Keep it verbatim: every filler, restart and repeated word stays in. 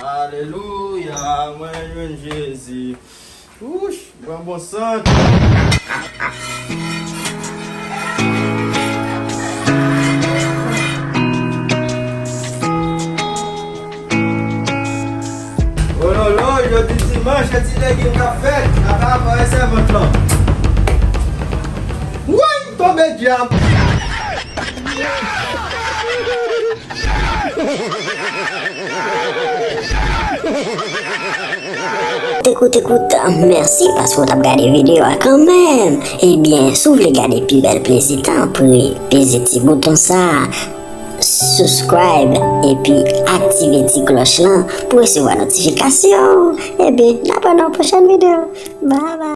Alelouya, mwen jwenn Jezi. Wouch, pran bon sant. Ololo, jodi dimanch, e ti legim k ap fèt nan travay sèvant lan. Woy, tonbe dyab! Te koute kout, mèsi paske w t ap gade videyo a kanmenm. Ebyen, si w vle gade pi bèl plezi, tanpri peze ti bouton sa a, subscribe, epi aktive ti klòch lan pou resevwa notifikasyon. Ebyen, n ap wè nan yon pwochèn videyo. Bye bye.